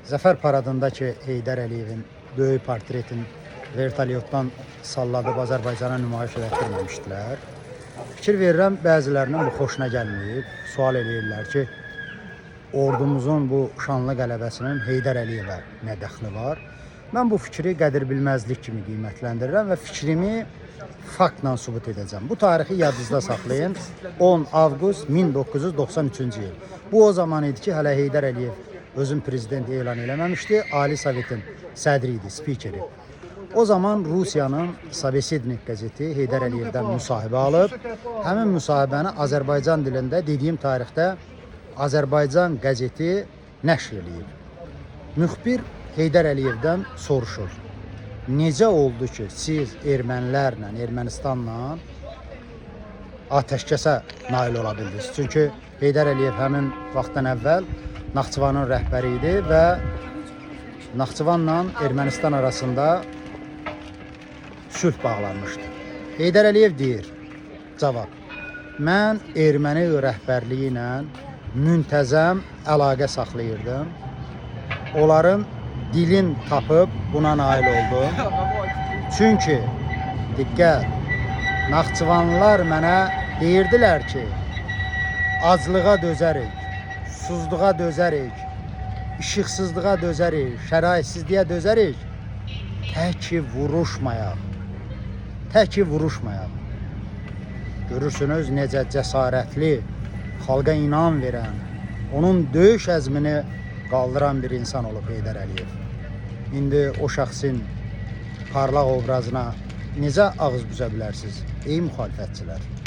Zəfər paradında ki Heydər Əliyevin böyük portretini vertolyotdan salladıb Azərbaycana nümayiş elətdirməmişdilər. Fikir verirəm, bəzilərinin bu xoşuna gəlməyib. Sual eləyirlər ki, ordumuzun bu şanlı qələbəsinin Heydər Əliyevə nə dəxli var? Mən bu fikri qədir bilməzlik kimi qiymətləndirirəm və fikrimi faktla sübut edəcəm. Bu tarixi yadınızda saxlayın. 10 avqust 1993-cü il. Bu o zaman idi ki, hələ Heydər Əliyev özün prezident elan eləməmişdi. Ali Sovetin sədri idi, spikeri. O zaman Rusiyanın Sobesednik qəzeti Heydər Əliyevdən müsahibə alıb. Həmin müsahibəni Azərbaycan dilində dediyim tarixdə Azərbaycan qəzeti nəşr eləyib. Müxbir Heydər Əliyevdən soruşur. Necə oldu ki, siz ermənilərlə, Ermənistanla atəşkəsə nail ola bildiniz? Çünki Heydər Əliyev həmin vaxtdan əvvəl Naxçıvanın rəhbəri idi və Naxçıvanla Ermənistan arasında sülh bağlanmışdı. Heydər Əliyev deyir, cavab: Mən erməni rəhbərliyi ilə müntəzəm əlaqə saxlayırdım. Onların dilin tapıb buna nail oldum. Çünki diqqət, Naxçıvanlılar mənə deyirdilər ki, aclığa dözərik, susuzluğa dözərik, işıqsızlığa dözərik, şəraitsizliyə dözərik. Tək ki vuruşmayaq. Tək ki vuruşmayaq. Görürsünüz necə cəsarətli, xalqa inam verən, onun döyüş əzmini qaldıran bir insan olub Heydər Əliyev. İndi o şəxsin parlaq obrazına necə ağız büzə bilərsiniz, ey müxalifətçilər?